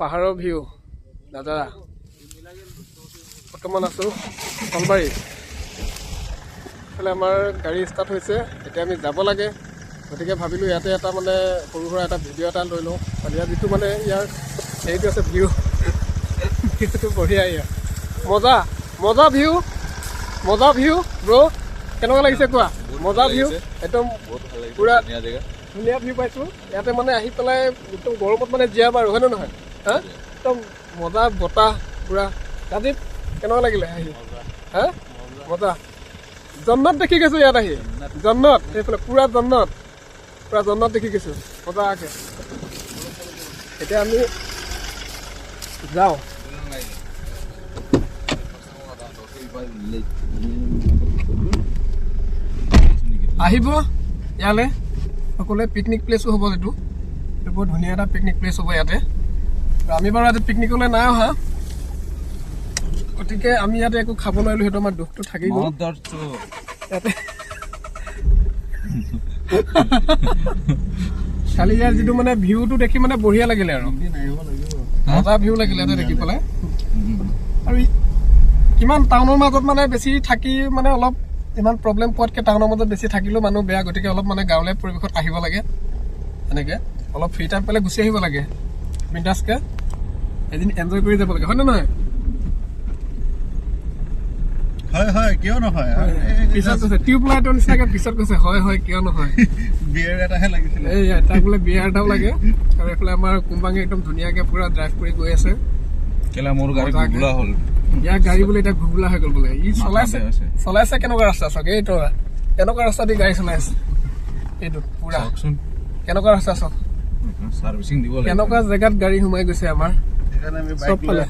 পাহাৰৰ ভিউ নাজাৰা। বৰ্তমান আছোঁ নলবাৰী। এইফালে আমাৰ গাড়ী ষ্টাৰ্ট হৈছে, এতিয়া আমি যাব লাগে। গতিকে ভাবিলোঁ ইয়াতে এটা মানে সৰু সুৰা এটা ভিডিঅ' এটা লৈ লওঁ। ইয়াৰ যিটো মানে ইয়াৰ হেৰিটো আছে ভিউ, ভিউটো বঢ়িয়া। ইয়াৰ মজা মজা ভিউ, মজা ভিউ ব্ৰ'। কেনেকুৱা লাগিছে কোৱা? মজা ভিউ একদম, পুৰা ধুনীয়া ভিউ পাইছোঁ ইয়াতে। মানে আহি পেলাই একদম গৰমত মানে জীয়াম আৰু, হয়নে নহয়? হা, একদম মজা বতাহ পুৰা। ৰাজীৱ, কেনেকুৱা লাগিলে আহি? হা, মজা। জন্নত দেখি গৈছোঁ ইয়াত আহি, জন্নত। সেইফালে পুৰা জন্নত, পুৰা জন্নত দেখি গৈছোঁ মজাকে। এতিয়া আমি যাওঁ। আহিব ইয়ালৈ সকলোৱে, পিকনিক প্লেচো হ'ব এইটো। এইটো বৰ ধুনীয়া এটা পিকনিক প্লেচ হ'ব ইয়াতে। আমি বাৰু ইয়াতে পিকনিকলৈ নাই অহা, গতিকে আমি ইয়াতে একো খাব নোৱাৰিলোঁ, সেইটো আমাৰ দুখটো থাকি গ'ল ইয়াতে। খালি ইয়াৰ যিটো মানে ভিউটো দেখি মানে বঢ়িয়া লাগিলে আৰু, মজা ভিউ লাগিলে ইয়াতে দেখি পেলাই। আৰু কিমান টাউনৰ মাজত মানে বেছি থাকি মানে অলপ ইমান প্ৰব্লেম পোৱাতকৈ টাউনৰ মাজত বেছি থাকিলেও মানুহ বেয়া, গতিকে অলপ মানে গাঁৱলীয়া পৰিৱেশত আহিব লাগে। এনেকৈ অলপ ফ্ৰী টাইম পালে গুচি আহিব লাগে বিন্দাছকৈ, এদিন এনজয় কৰি যাব লাগে, হয় নে নহয়? হয় হয়, কিয় নহয়। পিছত কৈছে টিউব লাইটৰ নিচিনাকে, পিছত কৈছে হয় হয় কিয় নহয়। বিয়াৰ এটাহে লাগিছিলে, এই তাক বোলে বিয়াৰ এটাও লাগে। আৰু এইফালে আমাৰ কোম্পানী একদম ধুনীয়াকে পুৰা ড্ৰাইভ কৰি গৈ আছে। মোৰ গাড়ী ঘুগুলা হ'ল, ইয়াৰ গাড়ী বোলে এতিয়া ঘুগুলা হৈ গ'ল বোলে। ই চলাইছে চলাইছে কেনেকুৱা ৰাস্তা চাওক, এইটো কেনেকুৱা ৰাস্তা দি গাড়ী চলাইছে এইটো পুৰা কেনেকুৱা ৰাস্তা চাওক, চাৰ্ভিচিং দিব লাগে। কেনেকুৱা জেগাত গাড়ী সোমাই গৈছে আমাৰ চবফালে।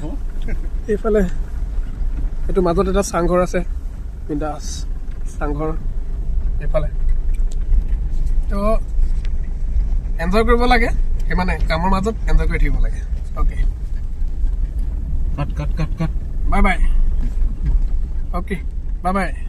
এইফালে এইটো মাজত এটা চাংঘৰ আছে, বিন্দাছ চাংঘৰ এইফালে। তো এনজয় কৰিব লাগে, সিমানে কামৰ মাজত এনজয় কৰি থাকিব লাগে। Okay, cut cut cut cut, bye bye. Okay, bye bye.